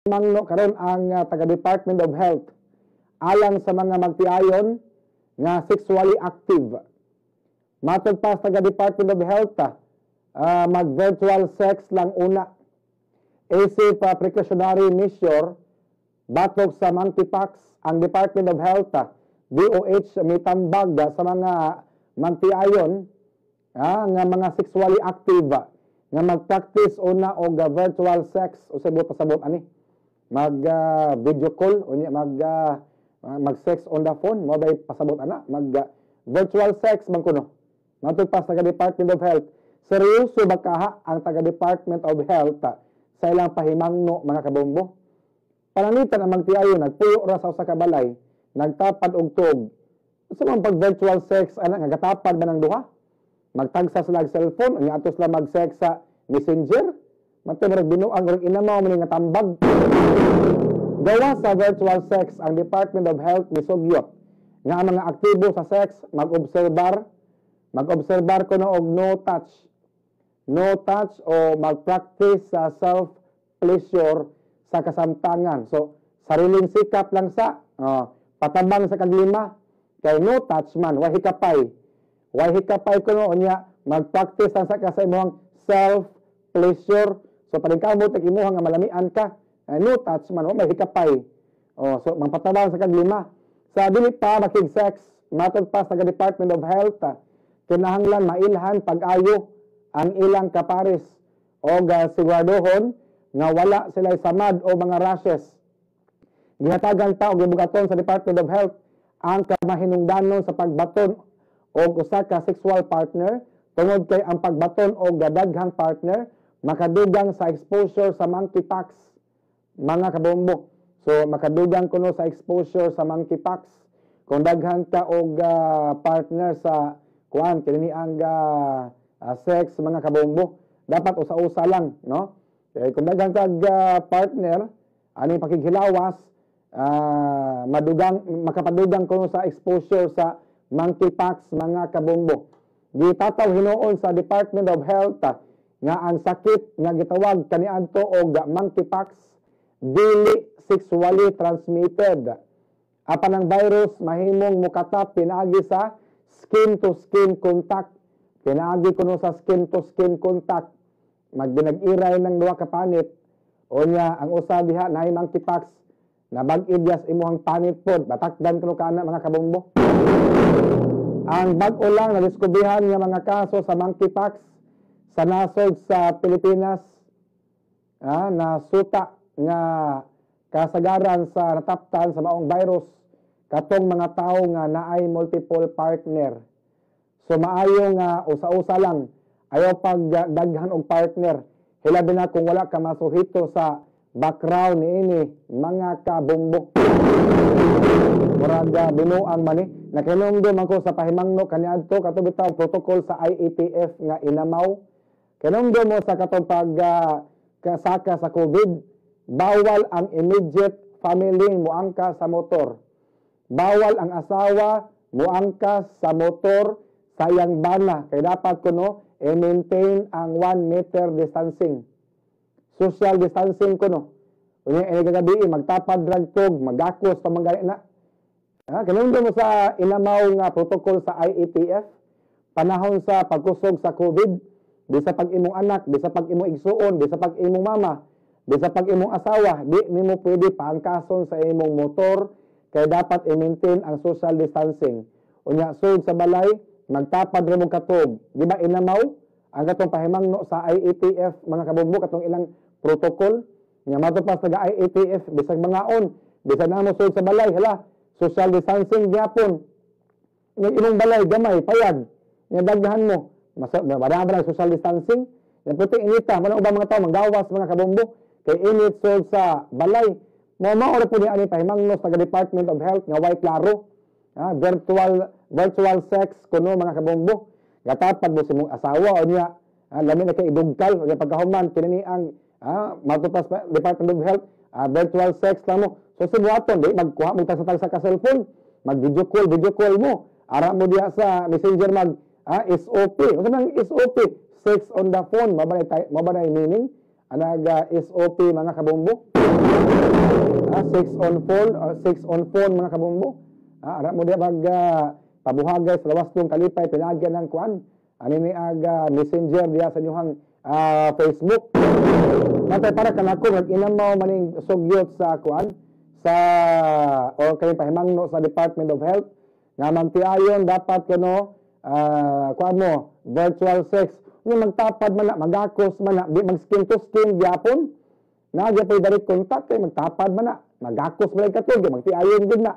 Mangno karon ang taga Department of Health alang sa mga magtiayon nga sexually active. Matod pa sa taga Department of Health, mag-virtual sex lang una. Isip pa precautionary measure batok sa monkeypox, ang Department of Health, DOH, mitambag sa mga magtiayon nga mga sexually active nga mag-practice una og virtual sex o sa pasabot ani mag video call unya mag sex on the phone mo bay pasabot ana mag virtual sex man kuno. Matod pa sa taga Department of Health, seryoso ba kaha ang taga Department of Health sa ilang pahimangno, mga kabombo? Pananglitan ang magtiayon nagpuyo ra sa usa ka balay, nagtapad og tuog. Sa mga pag virtual sex ana nga gatapad man ang duha, magtagsa sila og cellphone unya ato sila mag-sex sa Messenger. Matay murag binuang, murag inamaw man nga tambag. Gawa sa virtual sex, ang Department of Health misugyot nga ang mga aktibo sa sex mag-obserbar kuno og no touch. No touch o mag-practice sa self pleasure sa kasamtangan. So sariling sikap lang sa patabang sa kaglima kay no touch man, way hikapay. Way hikapay kuno, unya mag-practice lang sa ka sa imong self pleasure. So paningkamot kag imuha nga malamian ka, no touch man, wa may hikapay. Oh, so magpatabang sa kaglima. Sa dili pa makig-sex, matod pa sa Department of Health, kinahanglan mailhan pag-ayo ang ilang kapares o siguradohon nga wala sila samad o mga rashes. Gihatagan pa og gibugaton sa Department of Health ang kamahinungdanon sa pagbaton og usa ka sexual partner tungod kay ang pagbaton og daghang partner makadugang sa exposure sa monkeypox, mga kabombo. So makadugang kuno sa exposure sa monkeypox kung daghan ka og partner sa kuan kini ang sex, mga kabombo. Dapat usa-usa lang, no? Eh, kung daghan kag partner ani pakighilawas, madugang makapadugang kuno sa exposure sa monkeypox, mga kabombo. Gitataw hinuon sa Department of Health nga ang sakit nga gitawag kaniadto og monkeypox dili sexually transmitted. Apan ang virus mahimong mukatap pinaagi sa skin to skin contact. Pinaagi kuno sa skin to skin contact. Magbinag-iray ng duha ka panit unya ang usa diha naay monkeypox, nabag-id sa imuhang panit pod, batakdan kuno kana, mga kabombo. Ang bag-o lang nadiskubrihan nga mga kaso sa monkeypox sa nasod sa Pilipinas na suta nga kasagaran sa nataptan sa maong virus katong mga tawo nga naay multiple partner. So maayo nga usa-usa lang, ayaw pag daghan og partner. Hilabi na kung wala ka masuhito sa background niini, mga kabombo. Murag binuang man ni. Nakahinumdum man ko sa pahimangno kaniadto kato bitaw protocol sa IATF nga inamaw. Kanumdum mo sa katong pag kasaka sa COVID, bawal ang immediate family muangka sa motor. Bawal ang asawa muangka sa motor sa iyang bana kay dapat kuno i-maintain ang 1 meter distancing. Social distancing kuno. Unya ini kagabi magtapad drag tog, magakos pa man na. Ha, kanumdum mo sa inamaw nga protocol sa IATF panahon sa pagkusog sa COVID, bisa pag imong anak, bisa pag imong igsuon, bisa pag imong mama, bisa pag imong asawa, di nimo pwede paangkason sa imong motor kay dapat i-maintain ang social distancing. Unya sud sa balay, magtapad ra mo katog. Di ba inamaw ang katong pahimangno sa IATF, mga kabombo, katong ilang protocol nga matod pa sa IATF, bisag mangaon, bisag namo sud sa balay, hala, social distancing gyapon. Yung imong balay gamay, payag, nya daghan mo. Mas wala ba social distancing? Yan puti inita, wala ubang mga tao manggawas, mga kabombo, kay init sud sa balay. Mo mao ra pud ni ani pahimangno sa Department of Health nga way klaro. Virtual virtual sex kuno, mga kabombo. Gatapad mo sa imong asawa unya lami na kay idugkal unya pagkahuman kini ang matod pa sa Department of Health, virtual sex lang mo. So sa buhaton di magkuha mo tagsa-tagsa ka cellphone, mag video call mo. Ara mo diha sa Messenger mag SOP. Unsa man SOP? Sex on the phone. Mao ba na meaning? Anag SOP, mga kabombo? Sex on phone, sex on phone, mga kabombo. Ara mo diya mag pabuhagay sa lawas kong kalipay pinagyan ng kuan. Ani ni ag messenger diya sa inyong Facebook. Natay para kanako nag-inamaw maning sugyot sa kuan sa or kay pahimangno sa Department of Health nga magtiayon dapat kuno kuan mo virtual sex. Nya magtapad man na, magakos man na, di mag skin to skin gyapon. Na gyapon direct contact kay magtapad man na, magakos man katug, magtiayon gud na.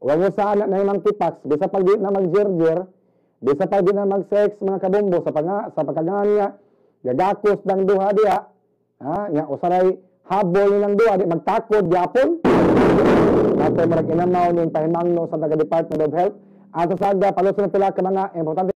Wa mo sa na na monkeypox, bisa pag di na magjerjer, bisa pag di na mag-sex, mga kabombo, sa panga, sa pagkaganya, gagakos ng duha diha, ha, nya usaray habol nilang duha, di magtakod gyapon. Nato marag inamaw ning pahimangno sa taga Department of Health. Ato sa aga paluso ng pila ka mga importante.